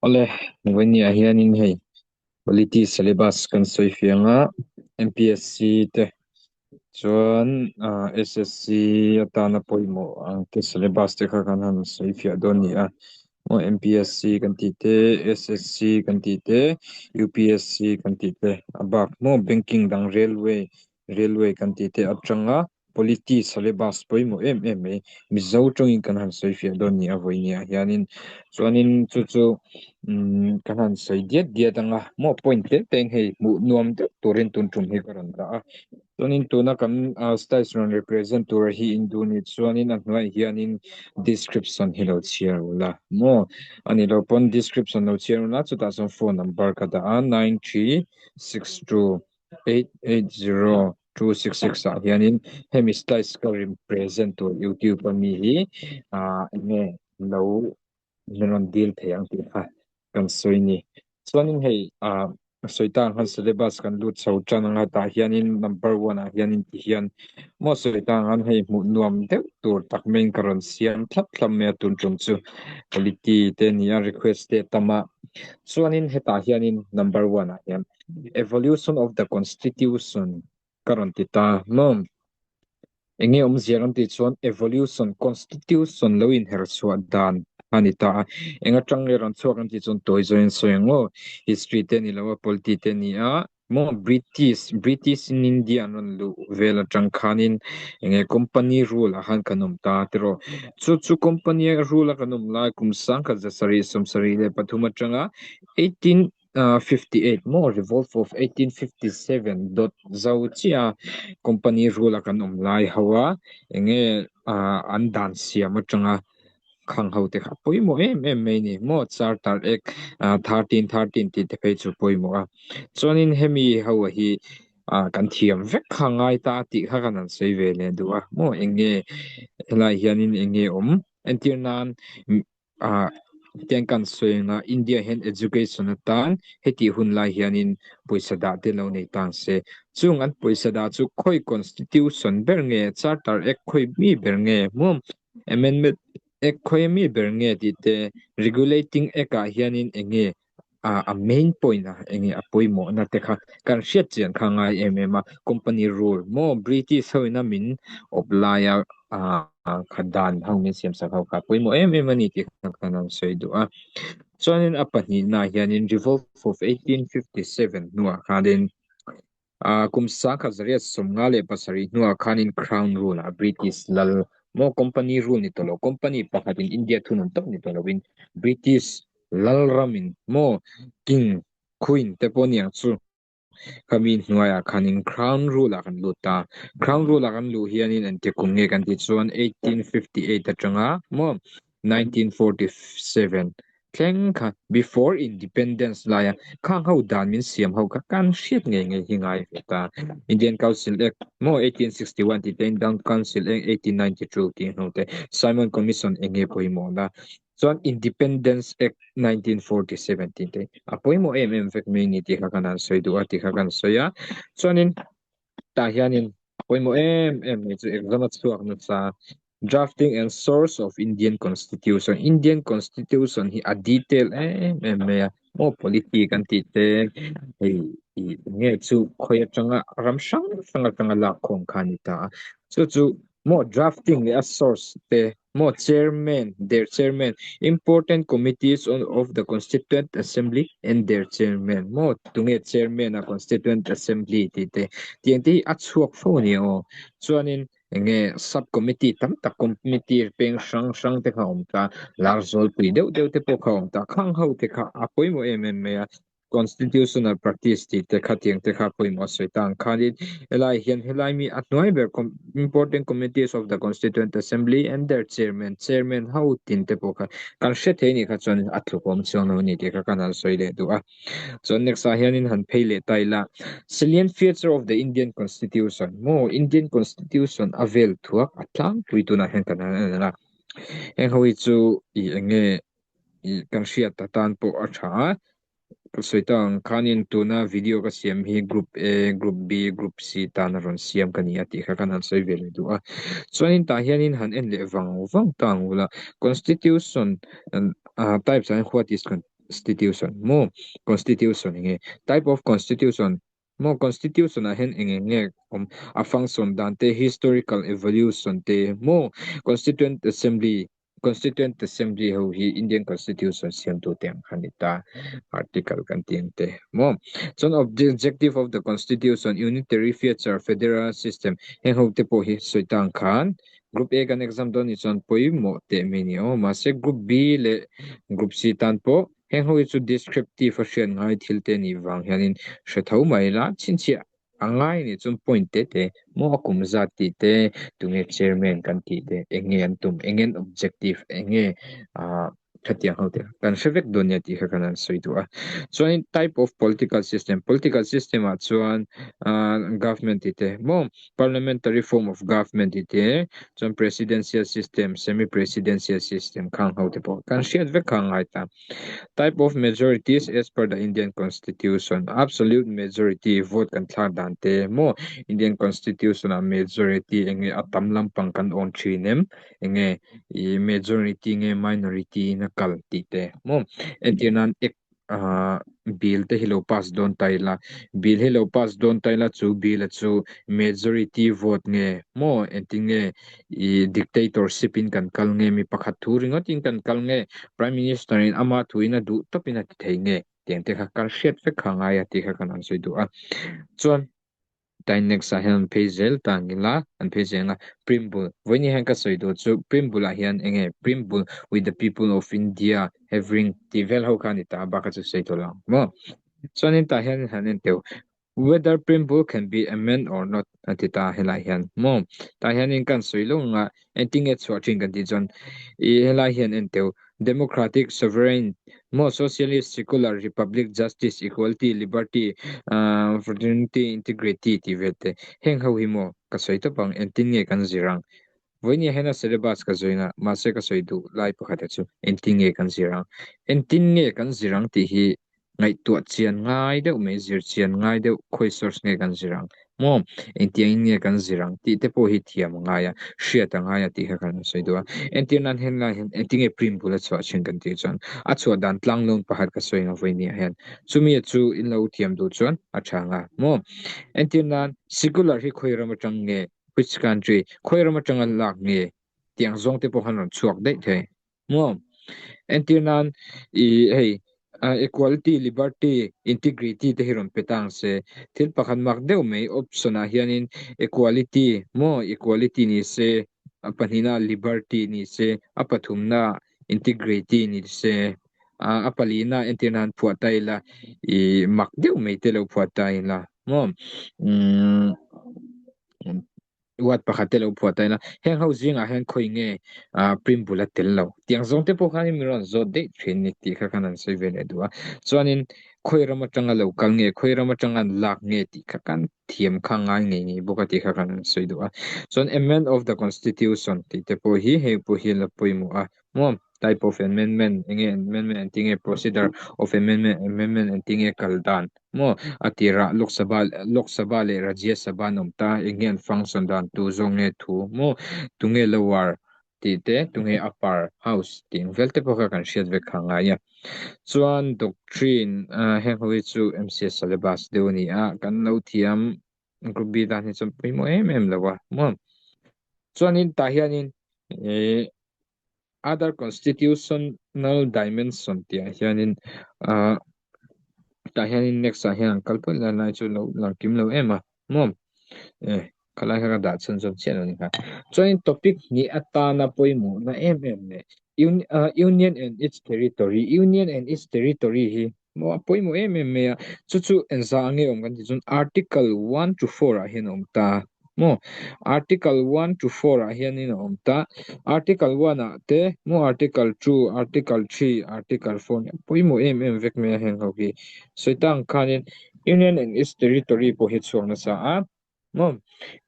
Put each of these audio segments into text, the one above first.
Awle, vawinia hianin hei Polity syllabus kan sawi fiang a, MPSC te chuan SSC atana pawimawh ang te syllabus te kha kan han sawi fiah dawn a ni a. Aw MPSC kan tih te, SSC kan tih te, UPSC kan tih te a bak maw banking dang railway railway kan tih te atanga Polity syllabus pawimawh em em mai Mizo tawngin kan han sawi fiah dawn ni a vawinia hianin chuanin chu chu umm kan han sawi diat diat anga maw point tlem te in hei hmuh nuam deuh turin tun tum hi ka rawn dah a chuanin tuna kan ah styles rawn represent tur hi in duh ni chuanin a hnuaiah hianin description hi lo chhiar ula maw ani lo pawn description lo chhiar ula chutah chuan phone number ka dah a 9362 880266 ah hianin hemi slice ka represent tur youtube a mi hi ah enge lo min rawn dil thei ang tih kha kan sawi ni chuanin hei ah sawi ta ang khan syllabus kan lut chho tan anga tah hianin number one ah hianin ti hian maw sawi ta ang khan hei hmuh nuam deuh tur tak maiin ka rawn siam thlap thlap mai a tun tum chu quality te a ni a request te a tam a chuanin hetah hianin number one ah hian Evolution of the Constitution ka rawn ti ta maw? Enge awmzia kan tih chuan evolution, constitution lo inher chhuah dan a ni ta a. Eng atang nge rawn chhuak kan tih chuan tawi zawin sawi ang aw. History te ni lo a, polity te ni a, maw British, British in India an rawn luh vel atang khanin enge company rule ah khan kan awm ta tiraw. Chu chu company rule a kan awm lai kum sangkhat zasarih 73 atanga 18 58 maw Revolt of 1857 dawt zo chiah a company rule a kan awm lai ho a enge an dan siam atanga khang ho te kha pawimawh em em mai ni maw Charter Act 1313 tih te phei chu pawimawh a chuanin hemi ho hi kan thiam vek kha ngai ta tih kha kan han sawi ve leh duh a maw enge helai hianin enge awm entir nan Ah tiang kan sawi anga India hian education atan hetih hun lai hianin pawisa dah te lo nei tang se. Chung an pawisa dah chu khawi constitution ber nge, charter act khawi mi ber nge maw, amendment act khawi mi ber nge tih te, regulating act ah hianin eng nge ah a main point a eng nge a pawimawhna te kha kan hriat chian kha ngai em em a company rule maw British ho ina min awp laia ah kha dan ho min siam sak ho kha pawimawh em em a ni tih kha kan han sawi duh a chuanin a pahnihna ah hianin revolt of 1857 hnuah khanin Ah kum sangkhat zariat 57 hnuah khanin Crown rule ah British lal maw company rule ni tawh lo company pakhatin India thunun tawp ni tawh loin British lal ramin maw King Queen te pawh aniang chu khami hnuaiah khanin Crown rule ah kan lut ta. Crown rule ah kan luh hianin engti kum nge kan tih chuan 1858 atanga maw 1947 thleng kha before independence laia khang ho dan min siam ho kha kan hriat ngei ngei hi ngai ve ta. Indian Council Act maw 1861 tih te Indian Council Act 1892 tih hnu te Simon Commission eng nge pawimawhna chuan Independence Act 1947 tih te a pawimawh em em vek mai ni tih kha kan han sawi duh a tih kha kan sawi a. Chuanin tah hianin a pawimawh em em mai chu exam a chhuak nasa Drafting and source of Indian Constitution Indian Constitution hi a detail em em mai a maw polity kan tih te hei ih nge chu khawi atanga ram hrang hrang atanga lak khawm kha a ni ta a chu chu maw drafting leh a source te maw chairman their chairman important committees on of the constituent assembly and their chairman maw tunge chairman a constituent assembly tih te tiang te hi a chhuak fo a ni aw chuanin Enge sub committee tam tak committee peng hrang hrang te kha awm ta, lar zawlpui deuh deuh te pawh kha awm ta, khang ho te kha a pawimawh em em mai a, constitutional practice tih te kha tiang te kha a pawimawh a sawi ta ang khanin helai hian helai mi a hnuai ber important committees of the constituent assembly and their chairman, chairman ho tin te pawh kha kan hre thei anih kha chuan a tluk awm chuang lo a ni tih kha kan han sawi leh duh a. Chuan next ah hianin han phei leh ta ila salient feature of the Indian Constitution maw Indian Constitution a vel thuak a tlangpui tunah hian kan han en a heng ho hi chu ih eng nge ih kan hriat atan pawh a tha a ka sawi ta ang khanin tuna video ka siam hi group A group B group C tan a rawn siam ka ni a tih kha kan han sawi ve leh duh a chuanin tah hianin han en leh vang vang ta ang ula Constitution types ah hian what is. Constitution maw? Constitution enge? Type of Constitution maw? Constitution ah hian eng eng nge awm? A function dan te, historical evolution te maw? Constituent Assembly Constituent Assembly ho hi Indian Constitution siamtu te ang kha ni ta, article kan tih ang te maw? Chuan objective of the Constitution, unitary feature, federal system heng ho te pawh hi sawi ta ang khan Group A kan exam dawn ni chuan pawimawh teh mai ni aw. Mahse Group B leh Group C tan pawh heng ho hi chu descriptive a hriat ngai thil te nih vang hianin hre tho mai la chhinchhiah a ngai nih chuan point te te maw a kum zat tih te tunge chairman kan tih te eng nge an tum eng nge an objective eng nge ah khatiang ho te kan hre vek dawn nia tih kha kan han sawi duh a. Chuanin type of political system, political system ah chuan ah government tih te maw parliamentary form of government tih te chuan presidential system, semi presidential system khang ho te pawh kan hriat vek kha a ngai ta. Type of majorities as per the Indian constitution, absolute majority vote kan thlak dan te maw Indian constitution ah majority eng nge a tam lampang kan awn thin em enge i majority nge minority in a kal tih te maw entir nan ek ah bill te hi lo pass dawn ta ila bill hi lo pass dawn ta ila chu bill a chu majority vote nge maw engtin nge i dictatorship in kan kal nge mi pakhat thu ringawt in kan kal nge prime minister in ama thu in a duh tawp in a ti thei nge tiang te kha kal hriat vek kha a ngai a tih kha kan han sawi duh a chuan. Tain next ah hian an phei zel ta ang ila, an phei zel ang a, Preamble, vawiin hian ka sawi duh chu Preamble ah hian eng nge Preamble with the people of India having tih vel ho kha a ni ta a, bak kha chu sawi tawh lo ang maw. Chuanin tah hian han en teuh whether Preamble can be amend or not a ti ta helai hian maw. Tah hianin kan sawi lo ang a, engtin nge chhuah thin kan tih chuan ih helai hian en teuh Democratic, Sovereign, maw Socialist, Secular, Republic, Justice, Equality, Liberty, Fraternity, Integrity tih vel te heng ho hi maw ka sawi tawp ang engtin nge kan zir ang? Vawinia hian a syllabus ka zawing a, mahse ka sawi duh lai pakhat a chu engtin nge kan zir ang? Engtin nge kan zir ang tih hi Ngaihtuah chian ngai deuh mai, zir chian ngai deuh khawi source nge kan zir ang maw? Engtiangin nge kan zir ang tih te pawh hi thiam a ngai a, hriat a ngai a tih kha kan rawn sawi duh a. Entir nan henlai hian engtinge preamble a chhuah thin kan tih chuan a chhuah dan tlang lawn pakhat ka sawi ang vawiin ah hian chumi a chu in lo thiam duh chuan a tha ang a maw? Entir nan secular hi khawi ram atang nge, which country, khawi ram atanga lak nge tiang zawng te pawh khan rawn chhuak daih thei. Maw? Entir nan i hei equality, liberty, integrity te hi rawn pe ta ang se. Thil pakhat mak deuh mai option ah hianin equality maw equality ni se, a pahnihna liberty ni se, a pathumna integrity ni se, a palihna entir nan phuah ta ila i mak deuh mai te lo phuah ta ila maw? Umm. Word pakhat te lo phuah ta ila, heng ho zingah hian khawi nge ah preamble a tel lo tiang zawng te pawh khan mi rawn zawt daih thin ni tih kha khan an sawi ve leh duh a. Chuanin khawi ram atanga lo kal nge, khawi ram atanga an lak nge tih kha kan thiam kha ngai ngei ngei bawk a tih kha khan an sawi duh a. Chuan amendment of the constitution tih te pawh hi hei pawh hi a la pawimawh a. Maw type of amendment enge amendment an tih nge procedure of amendment amendment an tih nge kal dan maw a tirah Lok Sabha Lok Sabha leh Rajya Sabha an awm ta enge an function dan tu zawk nge thu maw tunge lower tih te tunge upper house tih ang vel te pawh kha kan hriat vek kha a ngai a chuan doctrine ah heng ho hi chu M_C_S syllabus deuh a ni a kan lo thiam group B tan hi chuan pawimawh em em lo a maw chuanin tah hianin ih. Other constitutional dimension tih ah hianin ah tah hianin next ah hian an kal pawlh lai lai chu lo lang kim lo em a maw e khalai kha ka dah chhunzawm chiah lo ni kha chuanin topic hnih atana pawimawhna em em leh union and its territory union and its territory hi Maw a pawimawh em em mai a, chu chu engzah nge awm kan tih chuan article 1 to 4 ah hian a awm ta maw article 1 to 4 ah hianin a awm ta article 1 ah te maw article 2 article 3 article 4 nia pawimawh em em vek mai a heng ho hi sawi ta ang khanin union and its territory pawh hi a chhuak nasa a. Maw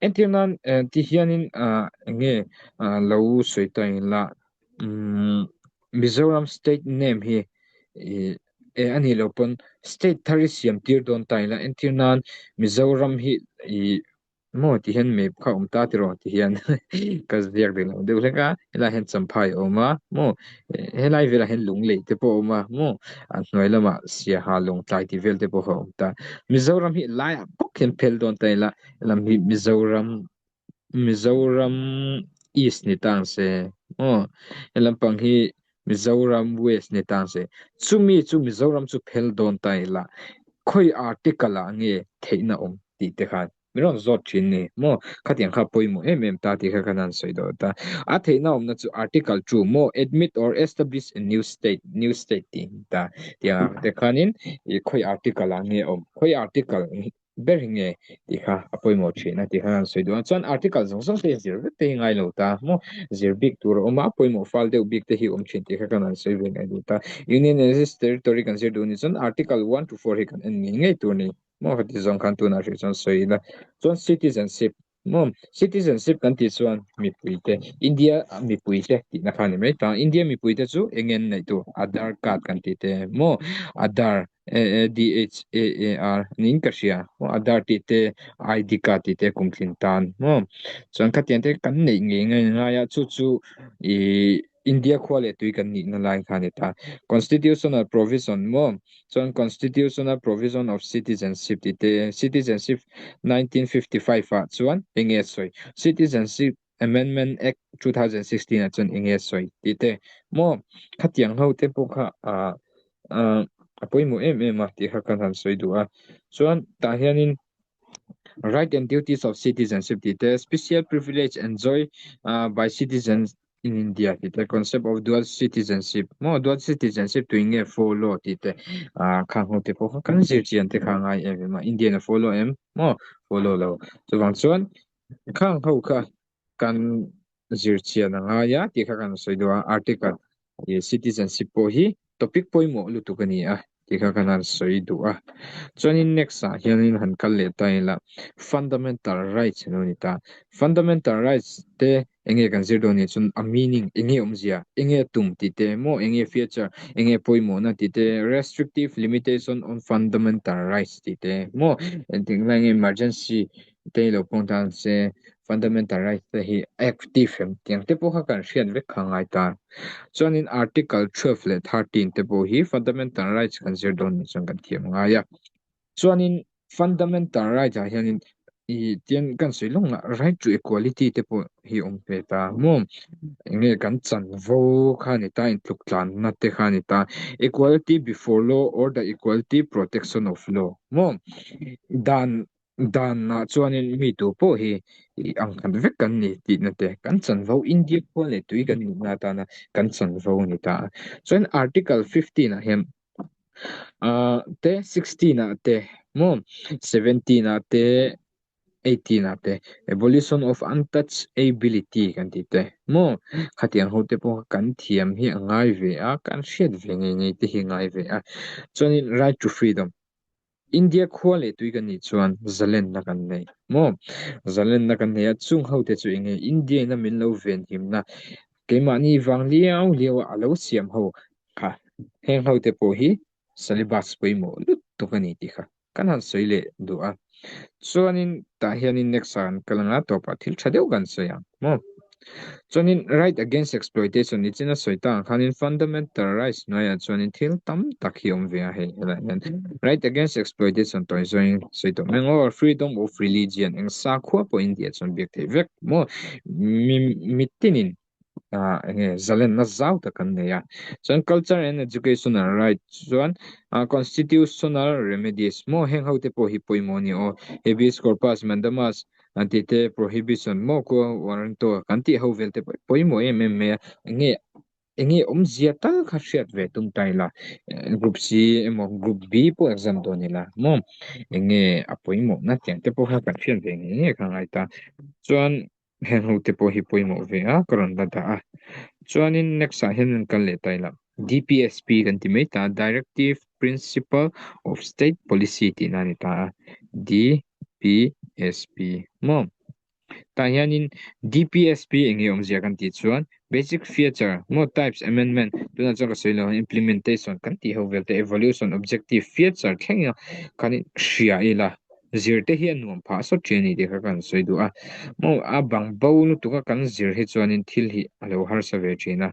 entir nan ti hianin ah eng nge ah lo sawi ta ila umm Mizoram state name hi ih eh a nih loh pawn state thar hi siam tir dawn ta ila entir nan Mizoram hi ih. Maw ti hian map kha awm ta tiraw ti hian ka ziak dik lo deuh hlek a, helai hian Champhai a awm a maw helai velah hian Lunglei te pawh a awm a maw a hnuai lamah Siaha Lawngtlai tih vel te pawh a awm ta. Mizoram hi laiah bawk hian phel dawn ta ila helam hi Mizoram Mizoram East ni ta ang se maw helam pang hi Mizoram West ni ta ang se chumi chu Mizoram chu phel dawn ta ila khawi article ah nge theihna awm tih te khan min rawn zawt thin ni maw khatiang kha pawimawh em em ta tih kha kan han sawi dawt a a theihna awmna chu article 2 maw admit or establish a new state new state tih ta tiang ang te khanin i khawi article ah nge awm khawi article ber hi nge tih kha a pawimawh thin a tih kha kan sawi duh a chuan article zawng zawng te hi zir vek te hi ngai lo ta maw zir bik tur a awm a pawimawh fal deuh bik te hi awm thin tih kha kan han sawi ve ngai duh ta union and its territory kan zir duh ni chuan article 1 to 4 hi kan en ngei ngei tur ni maw ka ti zawng khan tunah hrih chuan sawi ila chuan citizenship maw citizenship kan tih chuan mipui te India mipui te tihna kha ni mai ta India mipui te chu eng nge an neih tur Aadhaar card kan tih te maw Aadhaar A A D H A A R niin ka hria maw Aadhaar tih te ID card tih te kum thlin tan maw chuan khatiang te kan neih ngei ngei ngai a chu chu ih India khua leh tui kan nihna lai kha a ni ta. Constitutional provision maw? Chuan Constitutional provision of citizenship tih te, Citizenship 1955 ah chuan eng nge sawi? Citizenship Amendment Act 2016 ah chuan eng nge sawi tih te maw? Khatiang ho te pawh kha ah a pawimawh em em a tih kha kan han sawi duh a. Chuan tah hianin Right and duties of citizenship tih te, Special privilege enjoy by citizens in India tih te, Concept of dual citizenship maw dual citizenship tui nge follow tih te ah khang ho te pawh kha kan zir chian te kha ngai em em a, Indian a follow em maw follow lo chuvang chuan khang ho kha kan zir chian a ngai a tih kha kan sawi duh a article ih citizenship pawh hi topic pawimawh lutuk a ni a tih kha kan han sawi duh a chuanin next ah hianin han kal leh ta ila fundamental rights a lo ni ta fundamental rights te enge kan zir dawn ni chuan a meaning enge awmzia enge tum tih te maw enge feature enge pawimawhna tih te restrictive limitation on fundamental rights tih te maw engtik lai nge emergency te lo pawng tan se fundamental rights te hi active em tiang te pawh kha kan hriat vek kha ngai ta chuanin article 12 leh 13 te pawh hi fundamental rights kan zir dawn ni chuan kan thiam ngai a chuanin fundamental rights ah hianin i tian kan sawi lawng a right to equality te pawh hi awm ve ta maw enge kan chanvo kha ni ta intluk tlanna te kha ni ta equality before law or the equality protection of law maw dan Danah chuanin mi tu pawh hi i ang khat vek kan ni tihna te kan chanvo India khua leh tui kan nihna atana kan chanvo a ni ta a. Chuan Article 15 ah hian ah te 16 ah te maw 17 ah te 18 ah te abolition of untouchability kan tih te maw khatiang ho te pawh kan thiam hi a ngai ve a kan hriat ve ngei ngei te hi a ngai ve a. Chuanin right to freedom India khua leh tui kan nih chuan zalenna kan nei maw? Zalenna kan nei a, chung ho te chu enge India in a min lo venhimna keimahni vang liau liau a alo siam ho kha heng ho te pawh hi syllabus pawimawh lutuk a ni tih kha kan han sawi leh duh a. Chuanin tah hianin next ah kan kal anga tawpah thil tha deuh kan sawi ang maw? Chuanin right against exploitation ni chin a sawi ta ang khanin fundamental rights hnuaiah chuanin thil tam tak hi awm ve a hei helaiah hian right against exploitation tawih zawngin sawi tawh mai ang aw freedom of religion eng sakhua pawh India chuan biak theih vek maw mi mitinin ah enge zalenna zau tak an nei a chuan culture and educational right chuan ah constitutional remedies maw heng ho te pawh hi pawimawh a ni aw habeas corpus mandamus An tih te prohibition maw kua warranto kan tih ho vel te pawh pawimawh em em mai a enge enge awmzia tal kha hriat ve tum ta ila group C emaw group B pawh exam dawn ila maw enge a pawimawh na tiang te pawh kha kan hriat ve ngei ngei kha ngai ta chuan heng ho te pawh hi pawimawh ve a ka rawn la dah a chuanin next ah hian an kal leh ta ila DPSP kan ti mai ta Directive Principle of State Policy tihna a ni ta a D PSP maw? Tah hianin DPSP eng nge awmzia kan tih chuan basic feature maw types amendment tunah chuan ka sawi lo implementation kan tih ho vel te evolution objective feature thleng ila khanin hria ila. Zir te hi a nuam phah sawt thin a ni tih kha ka han sawi duh a. Maw a bang bo lutuk a kan zir hi chuanin thil hi a lo harsa ve thin a.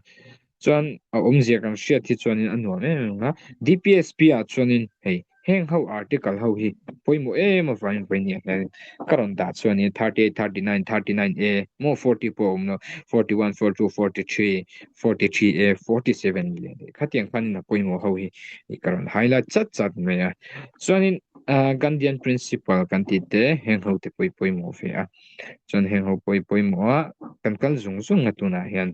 Chuan a awmzia kan hriat hi chuanin a nuam em em ang a. DPSP ah chuanin hei heng ho article ho hi pawimawh em avangin vawiin hian ka rawn dah chuanin 38, 39, 39A maw 40 pawh a awm lo 41, 42, 43, 43A, 47 leh khatiang khanin a pawimawh ho hi ka rawn highlight chat chat mai a. Chuanin Gandhian principle kan tih te heng ho te pawh hi pawimawh ve a. Chuan heng ho pawh hi pawimawh a kan kal zung zung a tunah hian.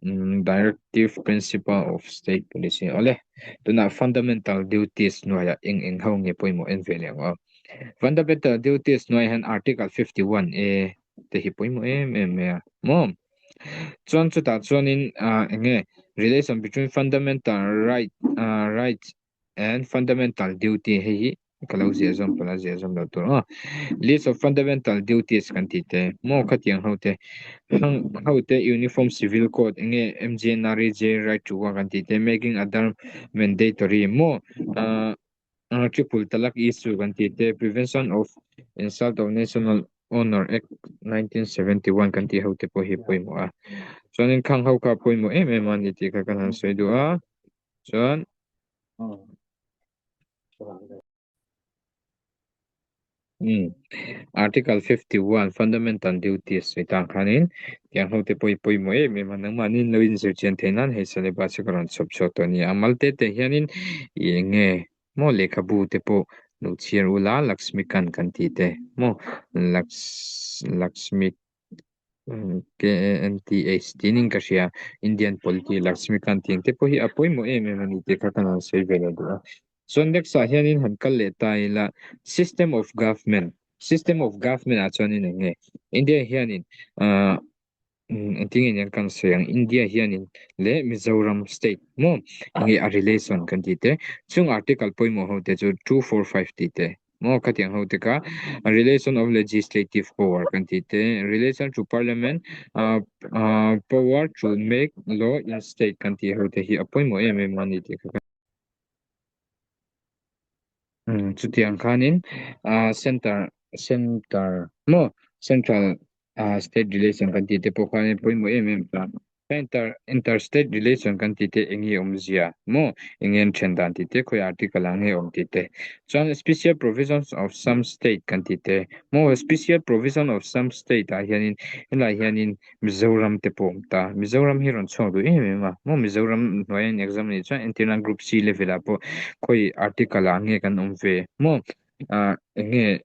Directive Principle of State Policy awle tunah Fundamental Duties hnuaiah eng eng ho nge pawimawh en ve leh ang aw. Fundamental Duties hnuaiah hian Article 51 A te hi pawimawh em em mai a maw. Chuan chutah chuanin eng nge relation between fundamental right rights and fundamental duty hei hi ka lo ziah zawm pawh la ziah zawm loh tur aw list of fundamental duties kan tih te maw khatiang ho te hang ho te uniform civil code enge MGNREJ right to work kan tih te making other mandatory maw ah triple talak issue kan tih te prevention of insult of national honor act 1971 kan tih ho te pawh hi pawimawh a chuanin khang ho kha pawimawh em em a ni tih kha kan han sawi duh a chuan Um Article 51 Fundamental Duties sawi tan khanin tiang ho te pawh hi pawimawh em em a nangmahni lo inzir chian theih nan hei syllabus hi ka rawn chhawp chhuak tawh a ni a mal te te hianin ih eng nge maw lehkhabu te pawh lo chhiar ula Lakshmikant kan tih te maw Laks Lakshmi KANTH tinin ka hria Indian polity Lakshmikant tih ang te pawh hi a pawimawh em em a ni tih kha ka han sawi ve leh duh a. Chuan next ah hianin han kal leh ta ila system of government system of government ah chuanin eng nge India hianin ah engtin nge niang kan sawi ang India hianin leh Mizoram state maw eng nge a relation kan tih te chung article pawimawh ho te chu 245 tih te Maw khatiang ho te kha relation of legislative power kan tih te relation to parliament ah ah power to make law in state kan tih ho te hi a pawimawh em em a ni tih kha umm chutiang khanin ah center center maw central ah state relation kan tih te pawh khan pawimawh em em ta. Inter inter state relation kan tih te eng nge awmzia maw eng nge an then dan tih te khawi article ah nge awm tih te chuan special provisions of some state kan tih te maw special provision of some state ah hianin helai hianin Mizoram te pawh awm ta Mizoram hi rawn chhuak duh em em a maw Mizoram hnuaia in exam anih chuan entirna group C level ah pawh khawi article ah nge kan awm ve maw ah eng nge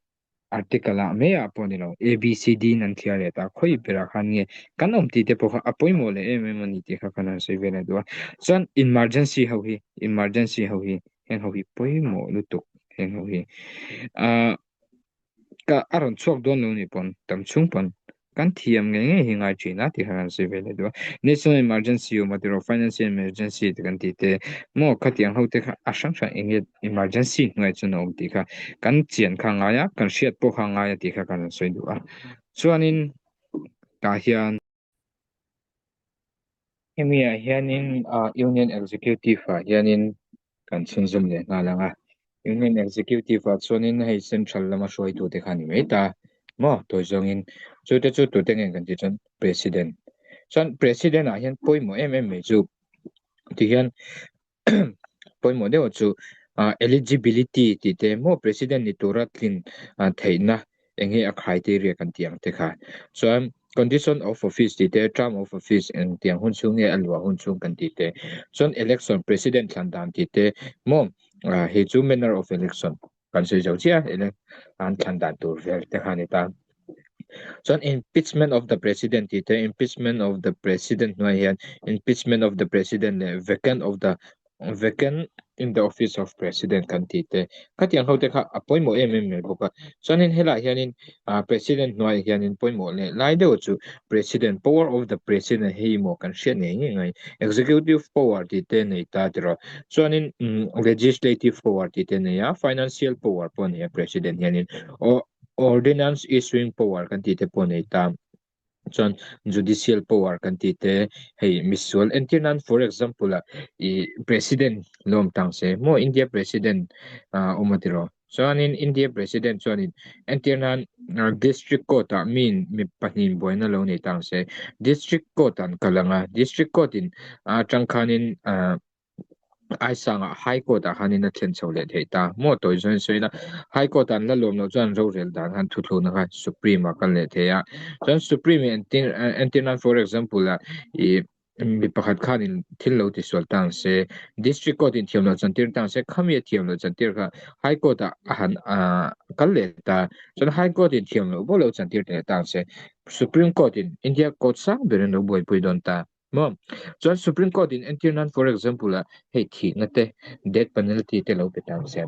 Article ah mai ah pawh ni lo, A, B, C, D in an thliar leh ta, khawi berah khan nge kan awm tih te pawh kha a pawimawh leh em em a ni tih kha kan han sawi vel a duh a. Chuan emergency ho hi, emergency ho hi, heng ho hi pawimawh lutuk heng ho hi. Ah ka a rawn chhuak dawn lo ni pawn tam chhung pawn Kan thiam ngei ngei hi ngai thin a tih kha kan sawi ve leh duh a. National emergency awm a tiraw financial emergency te kan tih te maw khatiang ho te kha a hrang hrang eng nge emergency hnuai chuan a awm tih kha kan chian kha a ngai a, kan hriat pawh kha a ngai a tih kha kan rawn sawi duh a. Chuanin tah hian. Hemi ah hianin ah Union Executive ah hianin kan chhunzawm leh nghal ang a, Union Executive ah chuanin hei Central lama hruaitu te kha a ni mai ta maw tawi zawngin chu te chu tute nge kan tih chuan President chuan President ah hian pawimawh em em mai chu tihian pawimawh deuh chu eligibility tih te maw president ni tura tlin theihna eng nge a criteria kan tih ang te kha chuan condition of office tih te term of office eng tiang hun chhung nge a luah hun chhung kan tih te chuan election president thlan dan tih te maw hei chu manner of election kan sawi zo chiah a an thlan dan tur vel te kha a ni ta. Chuan impeachment of the president tih te impeachment of the president hnuai hian impeachment of the president leh vacant of the vacant in the office of president kan tih te khatiang ho te kha a pawimawh em em mai bawk a chuanin helaiah hianin ah president hnuaiah hianin pawimawh leh lai deuh chu president power of the president hei maw kan hriat ngei ngei ngai executive power tih te nei ta tiraw chuanin legislative power tih te nei a financial power pawh a nei a president hianin aw Ordinance issuing power kan tih te pawh nei ta. Chuan judicial power kan tih te hei misual entir nan for example ah i president lawm tang se maw India president ah awm a tiraw. Chuanin India President chuanin entir nan District Court ah miin mi pahnihin buaina lo nei ta ang se, District Court ah an kal ang a, District Court in atang khanin Aisangah High Court ah khanin a thlen chho leh theih ta. Maw tawi zawin sawi ila, High Court ah an la lawm loh chuan rorel dan khan thuthluna kha Supreme ah kal leh thei a. Chuan Supreme in entir nan for example ah ih Mi pakhat khanin thil lo tisual ta ang se, District Court in thiam loh chantir ta ang se, khami a thiam loh chantir kha High Court ah a han kal leh ta, chuan High Court in thiam loh bawk lo chantir leh ta ang se, Supreme Court in India Court sang berin lo buaipui dawn ta maw? Chuan Supreme Court in entir nan for example ah hei thihna te, death penalty te lo pe ta ang se.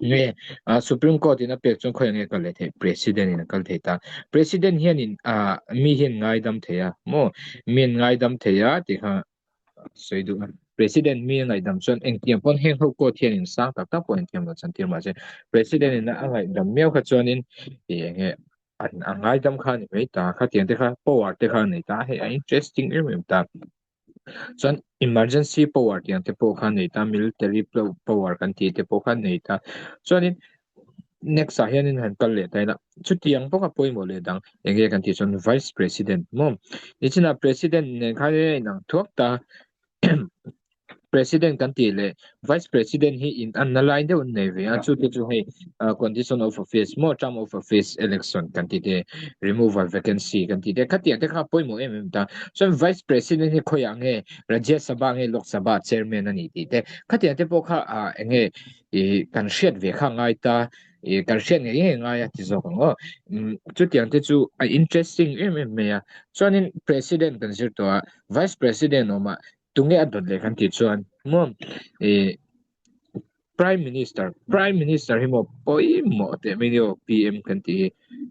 Nge ah Supreme Court in a pek chuan khawiah nge kal leh theih? President in a kal thei ta. President hian in ah mi hian ngaidam thei a maw? Mi an ngaidam thei a tih kha sawi duh a. President mi a ngaihdam chuan engtiang pawn heng ho court hian in sang tak tak pawh in thiam loh chan tir mahse President in a ngaihdam miau kha chuanin ih eng nge an a ngaidam kha a ni mai ta. Khatiang te kha power te kha a nei ta. Hei a interesting em em ta. Chuan emergency power tih ang te pawh kha nei ta military power kan tih te pawh kha nei ta chuanin next ah hianin han kal leh ta ila chutiang bawk a pawimawh leh dang eng nge kan tih chuan vice president maw nichinah president nen khan a inang thuak ta president kan tih leh vice president hi in anna lai deuh an nei ve a chu te chu hei condition of office maw term of office election kan tih te removal vacancy kan tih te khatiang te kha pawimawh em em ta chuan vice president hi khawiah nge Rajya Sabha nge Lok Sabha chairman a ni tih te khatiang te pawh kha ah eng nge ih kan hriat ve kha ngai ta ih kan hriat ngei ngei ngai a ti zawk ang aw chutiang te chu a interesting em em mai a chuanin president kan zir tawh a vice president awmah Tunge a dawt leh kan tih chuan maw ih Prime Minister, Prime Minister hi maw pawimawh teh mai nia aw PM kan tih hi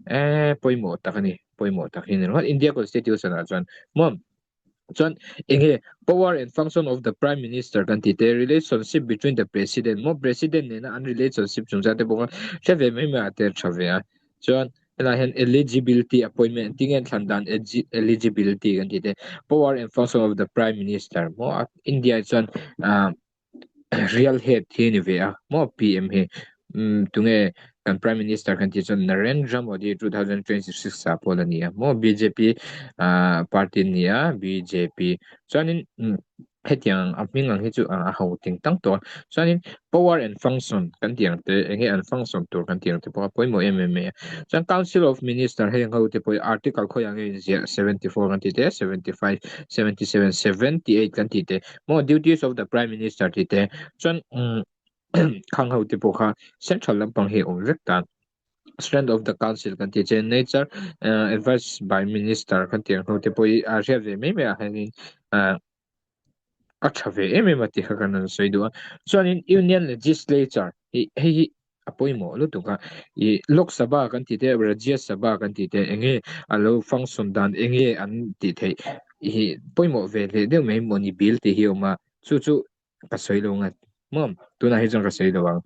eh pawimawh tak a ni, pawimawh tak hi a ni ringawt India Constitution ah chuan maw chuan eng nge power and function of the Prime Minister kan tih te relationship between the President maw President nena an relationship chungchang te pawh kha hre ve mai mai a tel tha ve a chuan Helaiah hian eligibility appointment tinge an thlan dan eligibility kan tih te power and function of the prime minister maw a India chuan ah real head hi a ni ve a maw PM hi umm tunge kan prime minister kan tih chuan Narendra Modi 2026 ah pawh la ni a maw bjp ah party an ni a bjp chuanin umm. Hetiang a hming ang hi chu a ho ting tang tawh a, chuanin power and function kan tih ang te eng nge an function tur kan tih ang te pawh a pawimawh em em mai a, chuan council of minister heng ho te pawh hi article khawiah nge inziah 74 kan tih te, 75, 77, 78 kan tih te maw duties of the prime minister tih te chuan umm khang ho te pawh kha central lampang hi a awm vek ta. Strength of the council kan tih che nature advice by minister kan tih ang ho te pawh hi a hriat ve mai mai ah hianin a tha ve em em a tih kha kan rawn sawi duh a chuanin union legislature hi hei hi a pawimawh lutuk a ih Lok Sabha kan tih te Rajya Sabha kan tih te eng nge a lo function dan eng nge an tih theih hi pawimawh ve hle deuh mai mawni bill tih hi a awm a chu chu ka sawi lo ngat maw tunah hi chuan ka sawi lo ang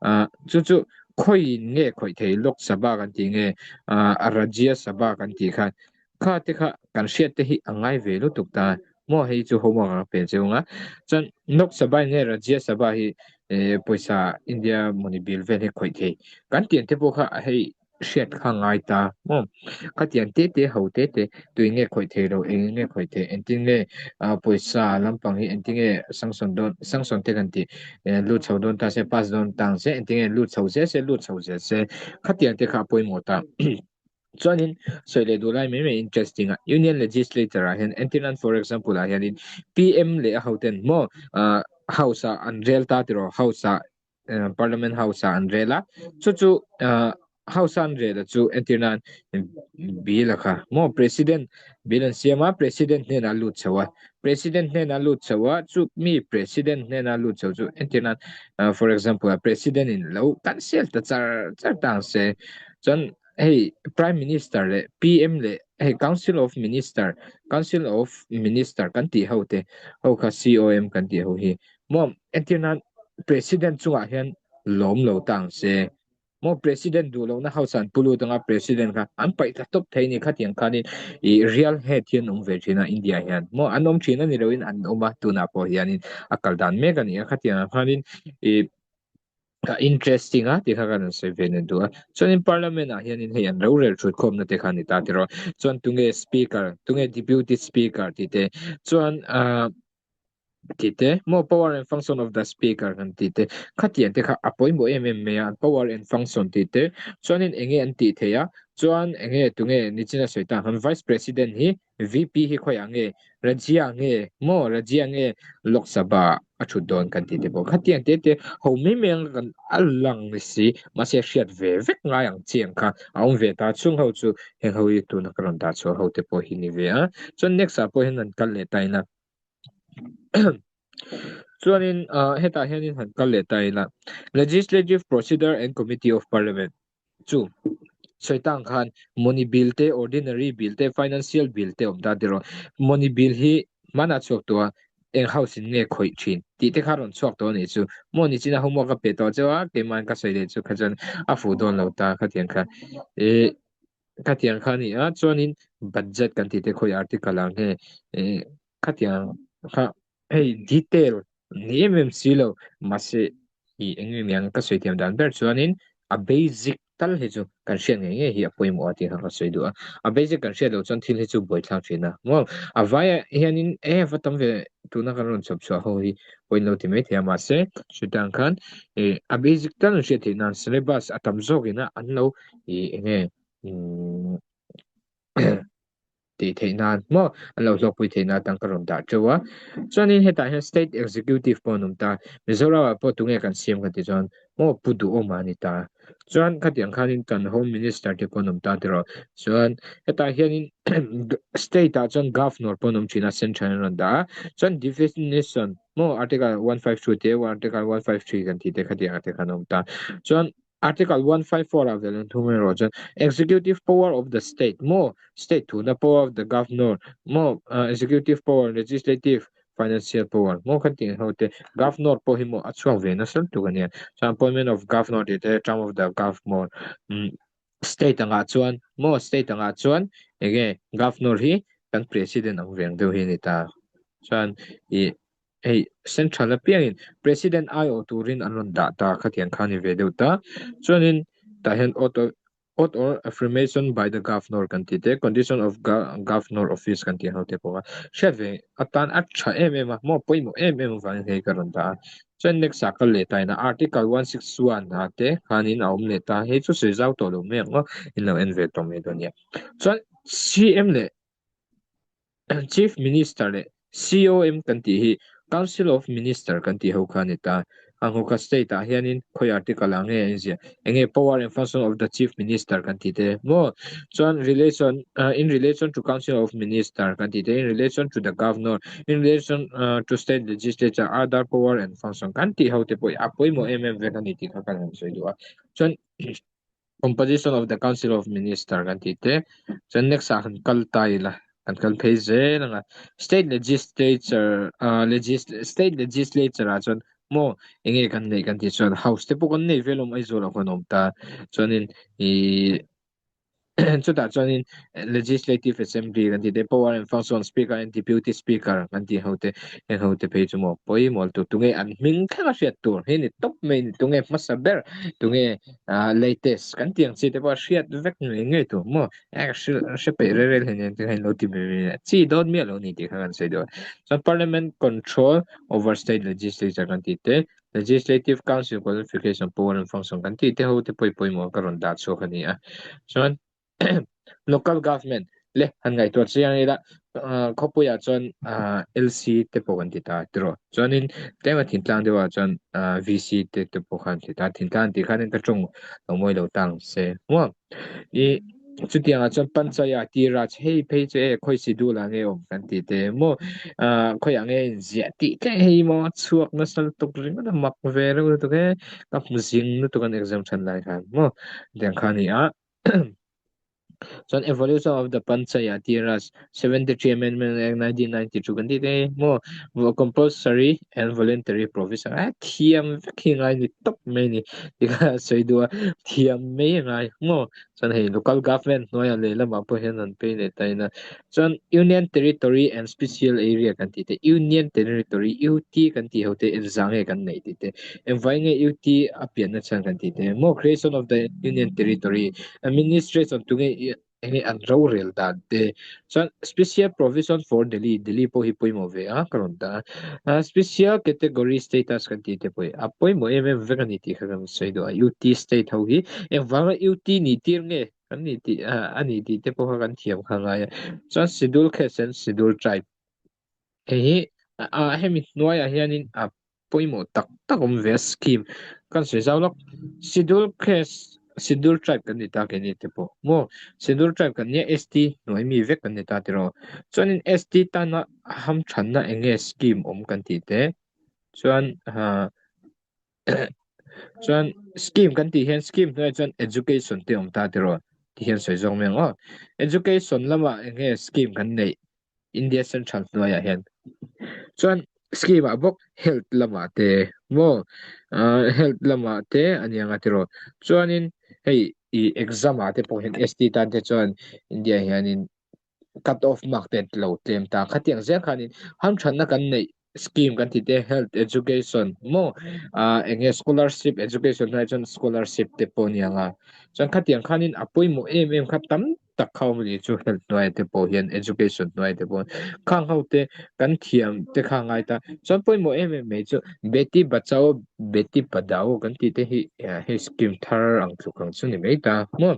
ah chu chu khawiin nge khawih thei Lok Sabha kan tih nge ah Rajya Sabha kan tih khan kha te kha kan hriat te hi a ngai ve lutuk ta maw hei chu homework ang pe cheu anga chuan Lok Sabha in nge Rajya Sabha hi eh pawisa India mawni bill vel hi khawih thei kan tiang te pawh kha hei hriat kha ngai ta maw khatiang te te ho te te tui nge khawih thei lo eng nge khawih thei engtin nge ah pawisa lampang hi engtin nge sanction dawn sanction te kan tih eh lut chho dawn ta se pass dawn ta ang se engtin nge lut chho zel se lut chho zel se khatiang te kha a pawimawh ta chuanin sawi leh duh lai mai mai interesting a union legislature ah hian entir nan for example ah hianin PM leh a hoten maw ah house ah an rel ta tiraw house ah Parliament House ah an rel a, chu chu House a an rel a chu entir nan bill a kha maw President bill an siam a President hnenah a lut chho a, President hnenah a lut chho a chu mi President hnenah a lut chho chu entir nan for example a President in lo cancel ta char char ta ang se chuan hei Prime Minister leh PM leh hei Council of Minister Council of Minister kan tih ho te ho kha COM kan tih ho hi Maw entir nan President chungah hian lawm lo ta ang se. Maw President duh lohna house an pu lut anga President kha an paih thla tawp thei ni khatiang khanin ih real head hi an awm ve thin a India hian. Maw an awm thin a ni loin an awm a tunah pawh hianin a kal dan mek a ni a khatiang ang khanin ih. Ka interesting a tih kha kan rawn sawi ve na duh a. Chuanin Parliament ah hianin hei an rorel thutkhawmna te kha a ni ta tiraw. Chuan tunge Speaker, tunge Deputy Speaker tih te, chuan ah tih te, maw power and function of the Speaker kan tih te, khatiang te kha a pawimawh em em mai a, an power and function tih te, chuanin enge an tih theih a, chuan enge tunge nichina sawi ta ang khan Vice President hi VP hi khawiah nge Rajya nge maw Rajya nge Lok Sabha a thut dawn kan tih te pawh khatiang te te ho mai mai ang kan a lang ni si mahse hriat ve vek ngai ang chi ang kha a awm ve ta chung ho chu heng ho hi tuna ka rawn dah chhuah ho te pawh hi ni ve a chuan next ah pawh hian an kal leh ta ila chuanin ah hetah hianin han kal leh ta ila Legislative Procedure and Committee of Parliament Chu sawi tang khan money bill te, ordinary bill te, financial bill te awm ta tiraw. Money bill hi hmanah chhuak tawh a, eng house in nge khawih thin tih te kha rawn chhuak tawh a nih chu. Money chin a homework a pe tawh cheu a, keimahin ka sawi leh chu kha chuan a fuh dawn lo ta khatiang kha. Ih khatiang kha a ni a, chuanin budget kan tih te khawi article ah nge ih khatiang kha hei detail ni em em si lo mahse ih eng nge niang ka sawi thiam dan ber chuanin a basic tal hi chu kan hriat ngei ngei hi a pawimawh a tih kha ka sawi duh a a basic kan hriat loh chuan thil hi chu buaithlak thin a maw a vaiah hianin e va tam ve tuna kan rawn chhawp chhuah ho hi pawhin lo ti mai thei a mahse chutang khan ih a basic tal an hriat theih nan syllabus a tam zawkin a an lo ih eng nge umm tih theih nan maw an lo hlawkpui theih nan atang ka rawn dah teuh a chuanin hetah hian state executive pawh an awm ta Mizoram ah pawh tunge kan siam kan tih chuan maw Pu Duhawma a ni ta chuan khatiang khanin kan home minister te pawh an awm ta tiraw chuan hetah hianin state ah chuan governor pawh an awm thin a central an rawn dah a chuan definition maw article 152 te article 153 kan tih te khatiang te khan an awm ta chuan Article 154 ah vel an thung erawh chuan Executive power of the state maw state thuna power of the governor maw executive power legislative financial power maw khan tih ho te governor pawh hi maw a chhuak ve nasa lutuk ania chuan appointment of governor tih te term of the governor state angah chuan maw state angah chuan enge governor hi kan president ang veng deuh hi a ni ta chuan ih Hei central apiangin president aiawh turin an rawn dah ta khatiang kha a ni ve deuh ta. Chuanin tah hian oath of oath or affirmation by the governor kan tih te condition of governor office kan tih ho te pawh a hriat ve atan a tha em em a maw pawimawh em em avangin hei ka rawn dah a. Chuan next ah kal leh ta ina article 161 ah te khanin a awm leh ta hei chu sawi zau tawh lo mai ang aw in lo en ve tawh mai dawn nia. Chuan CM leh Chief Minister leh COM kan tih hi Council of Minister kan tih ho kha a ni ta. Ang ho kha state ah hianin khawi article ah nge a inziah? Enge power and function of the Chief Minister kan tih te maw? Chuan relation in relation to Council of Minister kan tih te, in relation to the Governor, in relation to state legislature, other power and function kan tih ho te pawh hi a pawimawh em em vek a ni tih kha kan han sawi duh a. Chuan Composition of the Council of Minister kan tih te chuan next ah kan kal ta ila kan kal phei zel anga state legislature ah legis state legislature ah chuan maw enge kan neih kan tih chuan house te pawh kan nei vel awm Aizawl ah khuan a awm ta chuanin ihh chutah chuanin legislative assembly kan tih te power and function speaker and deputy speaker kan tih ho te heng ho te phei chu maw pawimawh tur tunge an hming thleng a hriat tur hi ni tawp mai ni tunge hmasa ber tunge ah latest kan tih ang chi te pawh a hriat vek ngei ngei tur maw e ka hrilh hre peih rel rel hian te khan lo ti mai mai a chi dawn miah lo ni tih kha kan sawi deuh a chuan parliament control over state legislature kan tih te legislative council qualification power and function kan tih te ho te pawh pawimawh ka rawn dah chhuak a ni a chuan Local government le han ngaihtuah chiang ila khawpuiah chuan LC te pawh kan ti ta tiraw chuanin tlema thingtlang deuhah chuan VC te te pawh khan ti ta thingtlang tih khanin ka tawng lo mawi lo tang se maw ih chutiangah chuan panchayat tiraj hei phei chu e khawi si dulah nge awm kan ti te maw khawiah nge inziah tih thleng hei maw chhuak nasa lutuk ringawt a mak ve reuh lutuk e ka hmu zing lutuk an exam than lai khan maw tiang kha a ni a. Chuan Evolution of the Panchayati Raj, 73 Amendment Act 1992 kan tih te hi maw compulsory and voluntary provision a thiam vek hi ngai ni tawp mai ni tikha sawi duh a thiam mai a ngai maw chuan hei local government hnuaiah lehlamah pawh hian an pay leh ta in a chuan Union Territory and Special Area kan tih te Union Territory UT kan tih ho te engzah nge kan neih tih te engvai nge UT a pianna chhan kan tih te maw creation of the Union Territory Administration tunge enge an rorel dan te chuan special provision for Delhi Delhi pawh hi pawimawh ve a ka rawn dah a special category status kan tih te pawh hi a pawimawh em em vek a ni tih kha kan sawi duh a UT state ho hi engvanga UT nih tir nge kan nih tih a ni tih te pawh kha kan thiam kha ngai a chuan schedule caste and schedule tribe hei hi a hemi hnuaiah hianin a pawimawh tak tak awm ve a scheme kan sawi zau lawk schedule caste schedule tribe kan ni ta keini te pawh maw schedule tribe kan nia ST hnuai mi vek kan ni ta tiraw chuanin ST tana hamthanna eng nge scheme awm kan tih te chuan ah chuan scheme kan tih hian scheme hnuaiah chuan education te awm ta tiraw ti hian sawi zawk mai ang aw education lamah eng nge scheme kan neih India Central hnuaiah hian chuan scheme ah bawk health lamah te maw ah health lamah te a ni ang a tiraw chuanin hei ih exam ah te pawh hian ST tan te chuan India hianin cut off mark te lo tlem ta khatiang zel khanin hamthanna kan neih scheme kan tih te health education maw ah eng nge scholarship education hnuaiah chuan scholarship te pawh a ni ang a chuan khatiang khanin a pawimawh em em kha tam tak kha awm a ni chu health hnuaiah te pawh hian education hnuaiah te pawh khang ho te kan thiam te kha ngai ta chuan pawimawh em em mai chu Beti Bachao Beti Padhao kan tih te hi hei scheme thar ang tluk ang chu ni mai ta maw.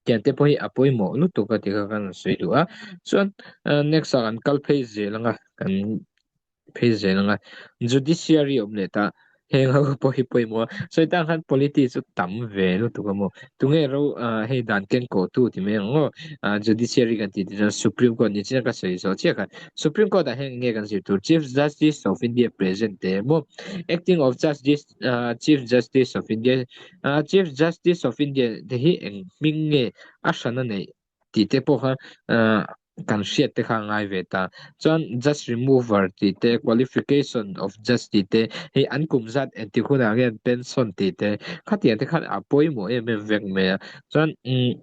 Tiang te pawh hi a pawimawh lutuk a ti kha kan sawi duh a chuan next ah kan kal phei zel ang a kan phei zel ang a judiciary awm leh ta heng ho pawh hi pawimawh a sawi tan khan politics chu tam ve lutuk a maw tunge ro hei dan ken kawh tu ti mai ang aw judiciary kan tih te chuan supreme court ni chian ka sawi zawh chiah khan supreme court ah hian eng nge kan zir tur chief justice of India present te maw acting of justice chief justice of India Chief Justice of India te hi eng hming nge a hran a neih tih te pawh kha kan hriat te kha a ngai ve ta. Chuan Judge Remover tih te, Qualification of Judge tih te, hei an kum zat engtik hunah nge an pension tih te, khatiang te khan a pawimawh em em vek mai a. Chuan umm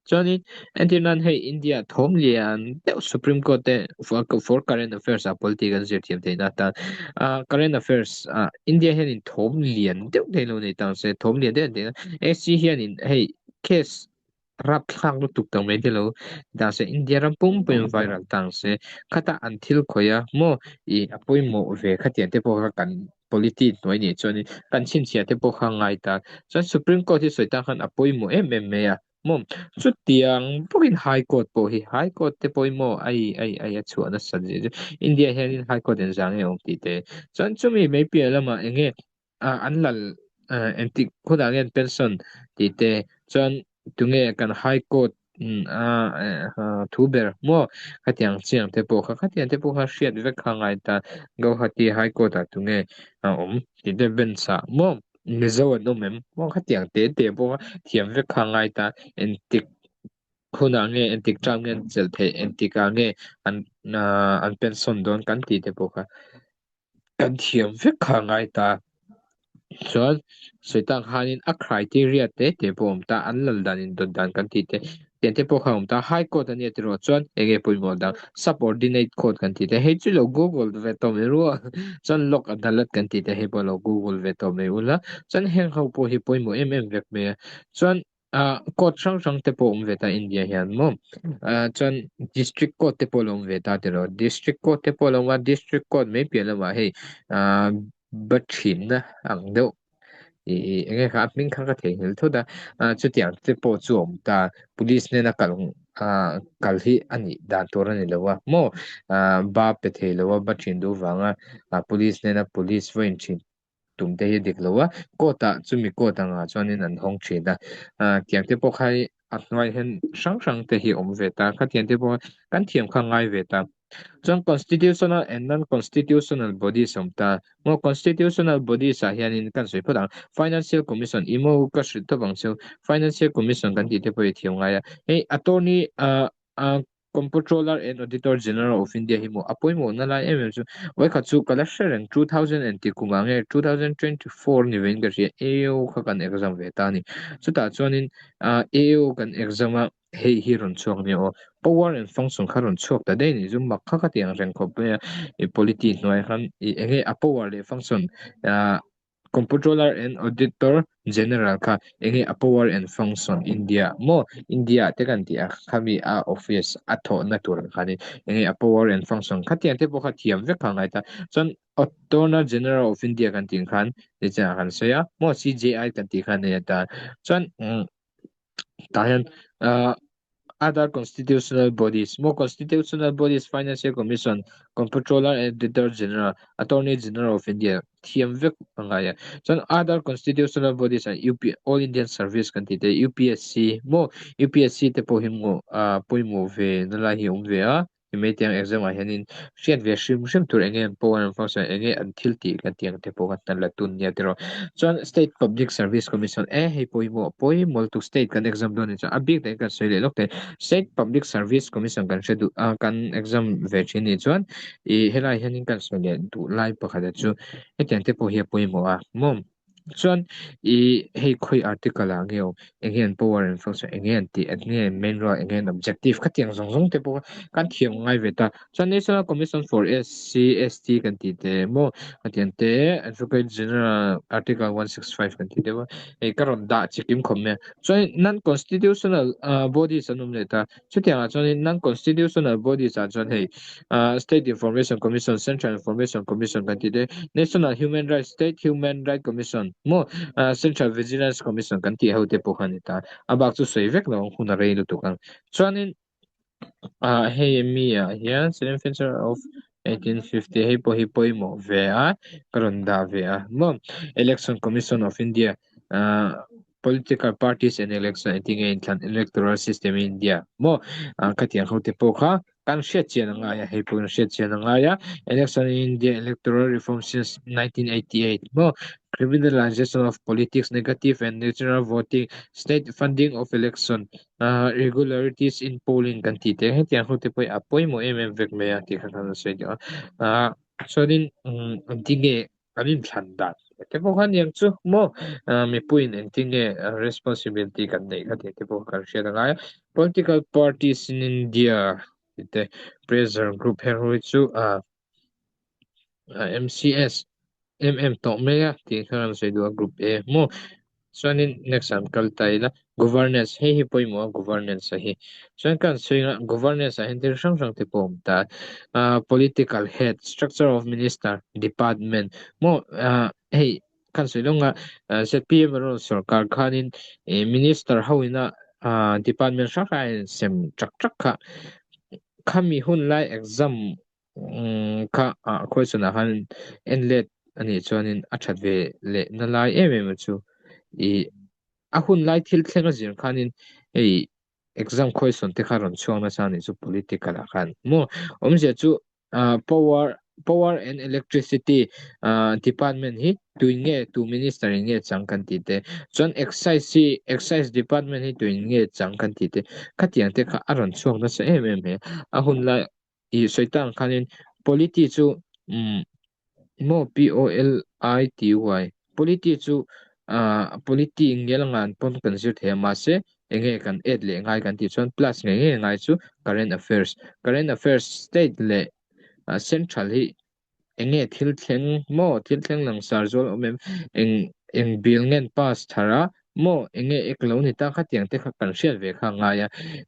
Chuanin entir nan hei India thawm lian deuh Supreme Court te for current affairs ah politics an zir thiam theihna atan ah current affairs ah India hianin thawm lian deuh thei lo nei tang se thawm lian deuh an tih na SC hianin hei case rapthlak lutuk tak mai te lo dah se India ram pumpuiin viral tang se khata an thil khawih a maw ih a pawimawh ve khatiang te pawh kha kan Polity hnuai nih chuanin kan chhinchhiah te pawh kha ngai ta. Chuan Supreme Court hi sawi tan khan a pawimawh em em mai a. Maw? Chutiang bawkin High Court pawh hi, High Court te pawh hi maw ai ai ai a chhuah nasat zia chu India hianin High Court engzah nge awm tih te. Chuan chumi mai piah lamah eng nge an lal engtik hunah nge an pension tih te chuan tunge kan High Court thu ber maw khatiang chiang te pawh kha khatiang te pawh kha hriat vek kha ngai ta Guwahati High Court ah tunge a awm tih te bench ah maw Mizo an awm em maw khatiang te te pawh kha thiam vek kha ngai ta engtik hunah nge engtik term nge an chelh theih engtik ah nge an an pension dawn kan tih te pawh kha. Kan thiam vek kha ngai ta. Chuan sawi tak khanin a criteria te te pawh a awm ta, an lal dan indawt dan kan tih te, tiang te pawh kha a awm ta. High court a nia tiraw chuan eng nge pawimawh dang subordinate court kan tih te, hei chu lo google ve tawh mai ru a, chuan Lok Adalat kan tih te hei pawh lo google ve tawh mai ula, chuan heng ho pawh hi pawimawh em em vek mai a. Chuan Ah court hrang hrang te pawh awm ve ta India hian maw ah chuan district court te pawh a lo awm ve ta tiraw district court te pawh a lo awm a district court mai piah lamah hei ah ba thinna ang deuh ih ih eng nge kha a hming kha ka theihnghilh thut a ah chutiang te pawh chu a awm ta police hnena kal ah kal hi a nih dan tur a ni lo a maw ah ba pe thei lo a ba thin duh vanga ah police hnena police va in thin tum te hi dik lo a court ah chumi court angah chuanin an hawng thin a ah tiang te pawh kha hi a hnuai hian hrang hrang te hi a awm ve ta khatiang te pawh kan thiam kha ngai ve ta. Chuan constitutional and non-constitutional bodies awm ta maw? Constitutional bodies ah hianin kan sawi phawt ang. Financial Commission i maw ka hrilh tawp ang cheu. Financial Commission kan tih te pawh i thiam ngai a. Hei attorney ah ah Comptroller and Auditor General of India hi maw a pawimawhna lai em em chu vawikhat chu ka la hre reng 2000 and tih kum ah nge 2024 ni vein ka hria AO kha kan exam ve ta a ni. Chutah chuanin ah AO kan exam a hei hi rawn chhuak nia aw power and function kha rawn chhuak ta daih a nih chu mak kha ka ti ang reng khawp mai a i polity hnuai khan i enge a power leh function ah Comptroller and Auditor General kha enge a power and function India maw India te kan tih a khami a office a thawhna tur ang khanin enge a power and function khatiang te pawh kha thiam vek kha a ngai ta chuan Attorney General of India kan tih ang khan nichinah kan sawi a maw CJI kan tih khan a nia ta chuan tah hian ah Other constitutional bodies More constitutional bodies Financial Commission, Comptroller and Auditor General, Attorney General of India thiam vek a ngai a. Chuan other constitutional bodies ah UP All Indian Service kan tih te UPSC maw UPSC te pawh hi maw ah pawimawh ve na lai hi a awm ve a. Hemi hetiang exam ah hianin hriat ve hrim hrim tur enge an power an function enge an thil tih kan tih ang te pawh kan hna la tun nia tiraw. Chuan State Public Service Commission e hei pawimawh pawimawh lutuk state kan exam dawn anih chuan a bik takin kan sawi leh lawk thei. State Public Service Commission kan hre duh a kan exam ve thin anih chuan ih helai hianin kan sawi leh duh lai pakhat ah chu hetiang te pawh hi a pawimawh a maw. Chuan ih hei khawi article ah nge aw eng nge an power and function eng nge an tih eng nge an main role eng nge an objective khatiang zawng zawng te pawh kan thiam ngai ve ta. Chuan National Commission for SC ST kan tih te maw khatiang te Advocate General article 165 kan tih te pawh hei ka rawn dah chikim khawp mai a. Chuan non constitutional bodies an awm leh ta. Chutiangah chuanin non-constitutional bodies ah chuan hei State Information Commission, Central Information Commission kan tih te, National Human Rights, State Human Right Commission maw Central Vigilance Commission kan tih ho te pawh kha a ni ta. A bak chu sawi vek lo ang hun a rei lutuk ang. Chuanin hei mi ah hian Salient Feature of 1850 hei pawh hi pawimawh ve a, ka rawn dah ve a maw Election Commission of India Political parties and election engtin nge inthlan electoral system in India maw khatiang ho te pawh kha kan hriat chian a ngai a hei pawh kan hriat chian a ngai a election in India electoral reform since 1988 maw criminalization of politics negative and neutral voting state funding of election irregularities in polling kan tih te hetiang ho te pawh hi a pawimawh em em vek mai a tih kha kan sawi duh a chuanin engtin nge Kan inthlan dan te pawh kha aniang chu maw mipuiin engtin nge responsibility kan neih kha tih te pawh kan hriat a ngai a. Political parties in India tih te pressure group heng ho hi chu MCS em em tawh mai a tih kha kan sawi duh a group A maw. Chuanin next ah an kal ta ila governance hei hi pawimawh a governance a hi chuan kan sawi anga governance ah hian thil hrang hrang te pawh a awm ta ah political head structure of minister department maw ah hei kan sawi lawng a zpm a rawn sorkar khanin ih minister ho ina ah department hrang hrang a insem trak trak kha khami hun lai exam Kha ah question ah khan en let a nih chuanin a that ve leh na lai em em a chu ih a hun lai thil thleng a zir khanin hei exam question te kha rawn chhuak nasa a nih chu political ah khan maw awmzia chu ah power power and electricity ah department hi tuin nge tu minister in nge chang kan tih te chuan excise hi excise department hi tuin nge chang kan tih te khatiang te kha a rawn chhuak nasa em em mai a a hun lai Ih sawi tak ang khanin polity chu umm maw P O L I T Y polity chu ah polity ngial ngan pawn kan zir thei a mahse enge kan add leh ngai kan tih chuan plus ngei ngei ngai chu current affairs current affairs state leh central hi Enge thil thleng maw? Thil thleng langsar zual awm em? Eng eng bill ngen pass thar a maw? Enge ek lo ni ta khatiang te kha kan hriat ve kha a ngai a.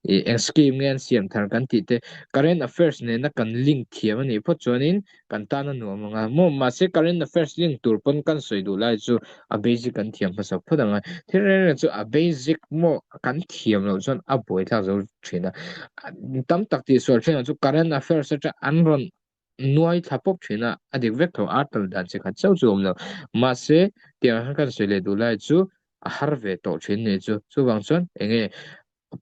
Ih eng scheme nge an siam thar kan tih te current affairs nena kan link thiam a nih phawt chuanin kan tan a nuam ang a maw? Mahse current affairs link tur pawn kan sawi duh lai chu a basic kan thiam hmasa phawt ang a. Thil reng reng chu a basic maw kan thiam loh chuan a buaithlak zo thin a. Tam tak tihsual thin ang chu current affairs atang an rawn nuai thla pawp thin a, a dik vek tho a tal dan chi khat chauh chu a awm lo. Mahse, tiang khan kan sawi leh duh lai chu a har ve tawh thin ni chu. Chuvang chuan eng nge?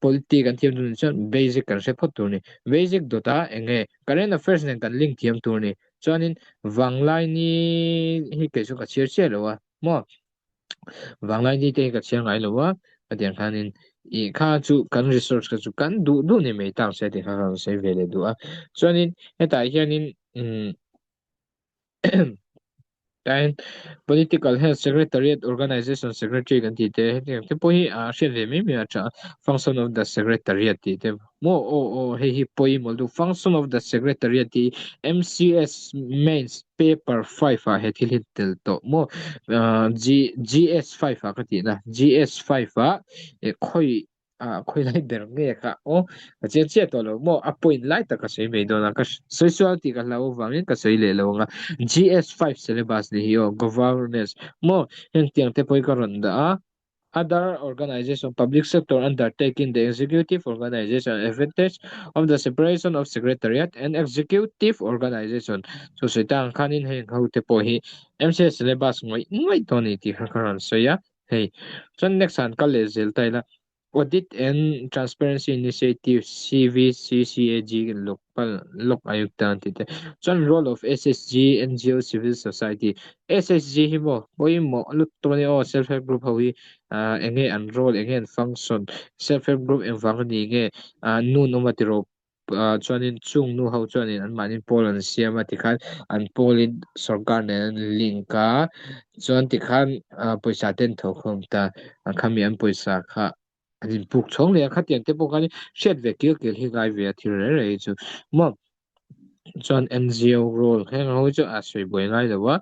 Polity kan thiam tur ni chuan basic kan hre phawt tur ni. Basic dawt a eng nge current affairs nen kan link thiam tur ni. Chuanin Vanglaini hi kei chu ka chhiar chiah lo a maw. Vanglaini te hi ka chhiar ngai lo a, hetiang khanin ih kha chu kan research kha chu kan duh duh ni mai tak se tih kha ka rawn sawi ve leh duh a. Chuanin hetah hianin umm Tain Political Health Secretariat Organization Secretary kan tih te hetiang te pawh hi a hriat ve mai mai a tha a, Function of the Secretariat tih te maw aw aw hei hi pawimawh lutuk Function of the Secretariat tih hi MCS Mains Paper 5 ah he thil hi tel tawh maw G GS 5 ah ka tihna GS 5 ah khawi ah khawi lai ber nge kha aw ka chiang chiah tawh lo maw a point lai tak ka sawi mai dawn a ka sawi sual tih ka hlau avangin ka sawi leh lo ang a GS 5 syllabus ni hi aw governance maw heng tiang te pawh hi ka rawn dah a other organization public sector undertaking the executive organization advantage of the separation of secretariat and executive organization chu sawi ta ang khanin heng ho te pawh hi MCS syllabus ngawih ngawih dawn a ni tih kha ka rawn sawi a. Hei, chuan next ah an kal leh zel ta ila. Audit and Transparency Initiative CVCCAG Lokpal Lok Ayukta an tih te. Chuan role of SSG, NGO, Civil Society. SSG hi maw pawimawh lutuk a nia aw self help group ho hi eng nge an role eng nge an function self help group engvang a ni nge nun awm a tiraw chuanin chung nu ho chuanin anmahni pawl an siam a tikhan an pawlin sorkar nen an link a chuan tikhan pawisa te an thawh khawm ta a khami an pawisa kha an inpuk chhawng leh a khatiang te pawh khan hriat ve kil kil hi ngai ve a thil reng reng hi chu maw chuan NGO role heng ho hi chu a sawi buai ngai lo a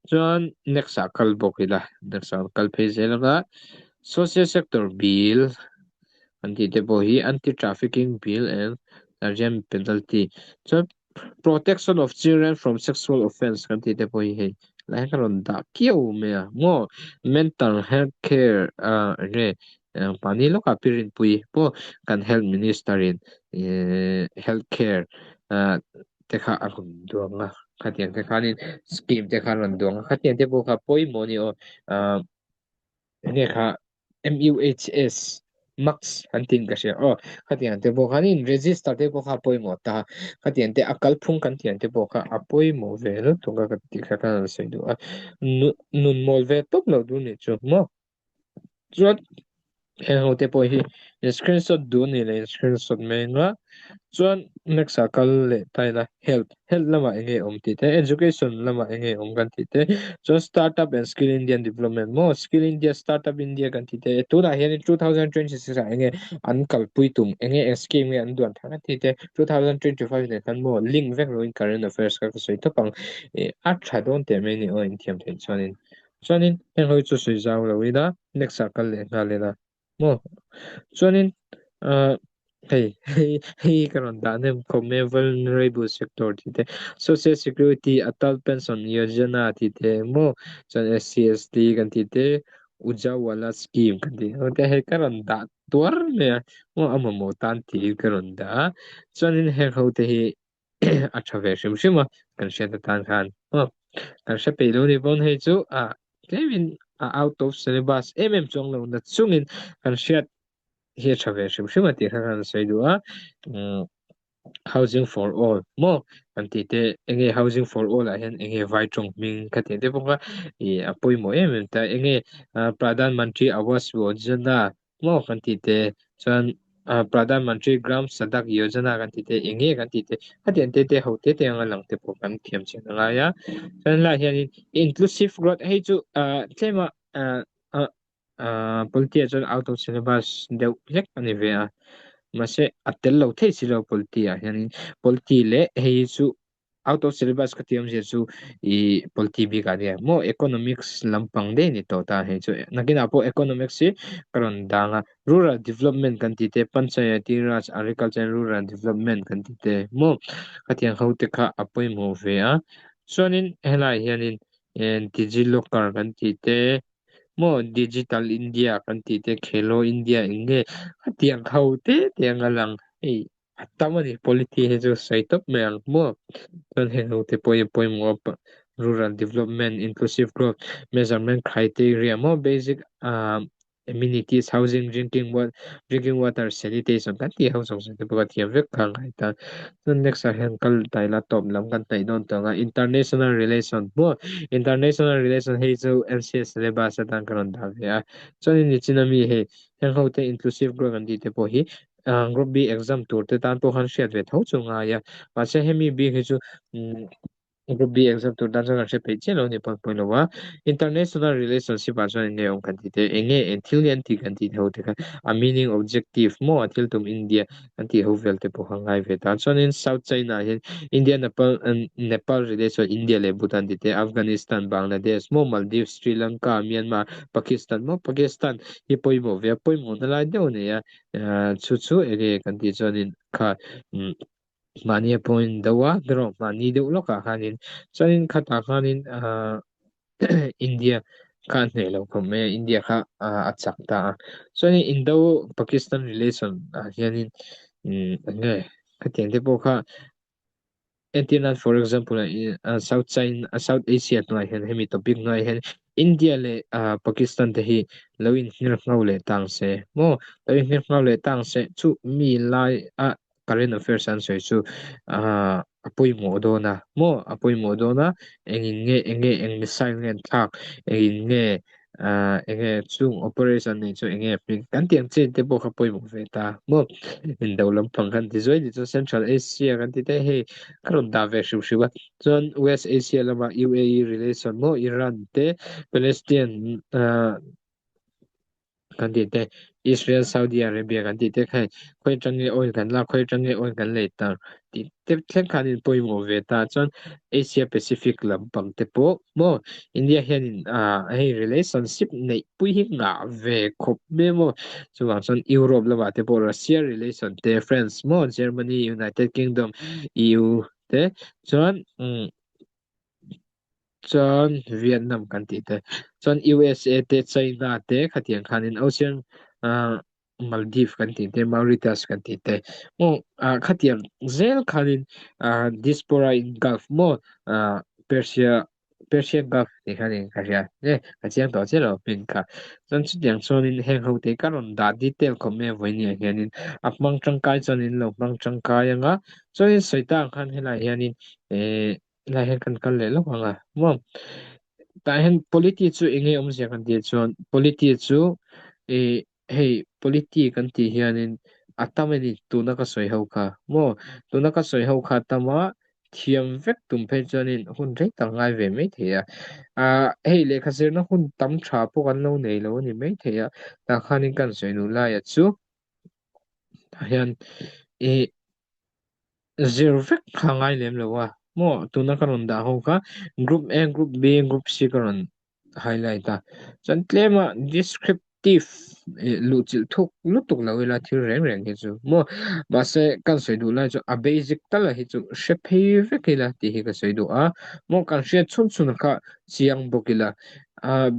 chuan next ah kal bawk ila next ah kal phei zel anga social sector bill an tih te pawh hi anti trafficking bill and rem penalty chuan protection of children from sexual offence kan tih te pawh hi hei lai hian ka rawn dah kiau mai a maw mental health care ah enge mahni lawkah pi rinpui pawh kan health minister in ehh health care ah te kha a rawn duang a khatiang te khanin scheme te kha a rawn duang a khatiang te pawh kha pawimawh a ni aw ah enge kha MUHS Max an tiin ka hria aw khatiang te pawh khan in register te pawh kha a pawimawh ta khatiang te a kalphung kan thiam te pawh kha a pawimawh ve lutuk a ka tih kha ka rawn sawi duh a nun mawl ve tawp lo duh nih chu maw chuan heng ho te pawh hi in screenshot duh nih leh in screenshot mai anga chuan next ah kal leh ta ila health health lamah eng nge awm tih te education lamah eng nge awm kan tih te chuan startup and skill Indian development maw skill India startup India kan tih te tunah hian 2026 ah eng nge an kalpui tum eng nge eng scheme nge an duan thar kan tih te 2025 nen khan maw link vek loin current affairs kha ka sawi tawp ang ih a tha dawn teh mai ni aw inthiam theih chuanin chuanin heng ho hi chu sawi zau lo ila next ah kal leh nghal ila. Maw chuanin ah hei hei hei ka rawn dah hnem khawp mai a vulnerable sector tih te social security atal pension yojana tih te maw chuan SCST kan tih te ujjwala scheme kan tih te hei ka rawn dah tuar mai a maw a mamawh tan tiin ka rawn dah a chuanin heng ho te hi a tha ve hrim hrim a kan hriat atan khan maw kan hre peih lo ni pawn hei chu ah tlemin a out of syllabus em em chuang lo na chungin kan hriat hi a tha ve hrim hrim a tih kha kan sawi duh a umm housing for all maw kan tih te enge housing for all ah hian enge vai tawng hming kha tih te bawk a ih a pawimawh em em ta enge Pradhan Mantri Awas Yojana Maw kan tih te chuan Pradhan Mantri Gram Sadak Yojana kan tih te eng nge kan tih te khatiang te te ho te te anga lang te pawh kan thiam chian a ngai a. Chuan helaiah hianin inclusive growth hei chu tlema polity ah chuan out of syllabus deuh hlek a ni ve a mahse a tel lo thei si lo polity ah hianin polity leh hei chu Out of syllabus ka tih awmzia chu ih polity bik ah nia maw economics lampang daih a ni tawh ta hei chu nakinah pawh economics hi ka rawn dang a rural development kan tih te panchayati raj agriculture and rural development kan tih te maw khatiang ho te kha a pawimawh ve a chuanin helaiah hianin digilocker kan tih te maw digital India kan tih te khelo India eng nge khatiang ho te te anga lang hei. A tam a ni polity hi chu sawi tawp mai ang maw chuan heng ho te pawh hi a pawimawh a rural development inclusive growth measurement criteria maw basic ah. Amenities, housing, drinking wa drinking water, sanitation kan tih ho zawng zawng te pawh ka thiam vek kha ngai ta. Chuan next ah hian kal ta ila tawp lam kan hnaih dawn tawh ang a, international relation maw international relation hei chu MCS syllabus atan ka rawn dah ve a. Chuanin nichin ami hei heng ho te inclusive growth an tih te pawh hi group B exam tur te tan pawh khan hriat ve tho chu ngai a. Mahse hemi bik hi chu Group B exam tur tan chuan kan hre peih chiah lo a ni pawn pawi lo a. International relationship ah chuan eng nge awm kan tih te, eng nge eng thil nge an tih kan tih ho te kha a meaning, objective maw a thil tum India an tih ho vel te pawh kha ngai ve ta. Chuanin South China ah hian India Nepal Nepal relation India leh Bhutan tih te, Afghanistan, Bangladesh maw Maldives, Sri Lanka, Myanmar, Pakistan maw Pakistan hi pawimawh ve a, pawimawhna lai deuh a nei a. Chu chu eng nge kan tih chuanin kha Mahni a pawhin do a, erawh mahni deuh lawkah khanin chuanin khatah khanin ahh India kha a hneh lo khawp mai a, India kha a chak ta a. Chuanin Indo Pakistan relation ah hianin umm eng nge khatiang te pawh kha entir nan for example ah South China South Asia hnuaiah hian hemi topic hnuaiah hian India leh ahh Pakistan te hi lo inhngir ngho leh tang se maw lo inhngir ngho leh tang se chu mi lai a current affairs an sawi chu ahh a pawimawh dawn a maw a pawimawh dawn a engin nge eng nge eng missile nge an thlak engin nge ahh eng nge chung operation nei chu eng nge hming kan tih ang chin te pawh kha pawimawh ve ta maw indo lampang kan ti zuai ni chu central asia kan ti te hei ka rawn dah ve hrim hrim a chuan west asia lamah U_A_E relation maw Iran te Palestine ahh. kan tih te Israel Saudi Arabia kan tih te kha hei khawi atang nge oil kan lak khawi atang nge oil kan lei tar tih te thleng khan in pawimawh ve ta chuan Asia Pacific lampang te pawh maw India hianin ah hei relationship neih pui hi ngah ve khawp mai maw chuvang chuan Europe lamah te pawh Russia relation te France maw Germany United Kingdom E_U te chuan umm. Chuan Vietnam kan tih te chuan USA te China te khatiang khanin Ocean ah Maldives kan tih te Mauritius kan tih te maw ah khatiang zel khanin ah Diaspora in Gulf maw ah Persia Persian Gulf tih khanin ka hria e ka chiang tawh chiah lo hming kha chuan chutiang chuanin heng ho te ka rawn dah detail khawp mai a vawiin ah hianin a hmang tangkai chuanin lo hmang tangkai anga chuanin sawi tak ang khan helaiah hianin eh. Helai hian kan kal leh lawk ang a maw tah hian polity chu eng nge awmzia kan tih chuan polity chu ih hei polity kan tih hianin a tam a ni tuna ka sawi ho kha maw tuna ka sawi ho kha a tam a thiam vek tum phei chuanin hun rei tak ngai ve mai thei a ah hei lehkha zirna hun tam tha pawh kan lo nei lo a ni mai thei a tah khanin kan sawi duh laiah chu tah hian ih. Zir vek kha ngai lem lo a maw tuna ka rawn dah ho kha group A group B group C ka rawn highlight a chuan tlem a descriptive eh luh chilh thuk lutuk lo ila thil reng reng hi chu maw mahse kan sawi duh lai chu a basic tal a hi chu hre phei vek ila tih hi ka sawi duh a maw kan hriat chhun chhun kha chiang bawk ila ah.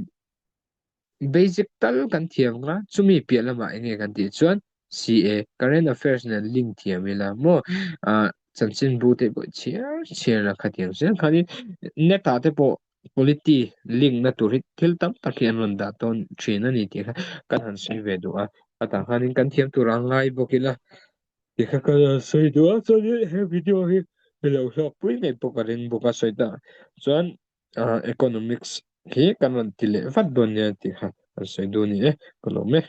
Basic tal kan thiam nga, chumi piah lamah eng nge kan tih chuan CA, Current Affairs nen link thiam ila maw? Ah, chanchinbu te pawh chhiar chhiar la khatiang zel khanin net ah te pawh polity link na tur hi thil tam tak hi an rawn dah tawn thin a ni tih kha kan han sawi ve duh a, a tah khanin kan thiam tur a ngai bawk ila tih kha kan han sawi duh a, chuanin he video hi i lo hlawkpui ngei pawh ka ring bawk a sawi ta chuan. Ah economics hi kan rawn ti leh vat dawn nia tih kha kan sawi duh a ni e, ka lawm e.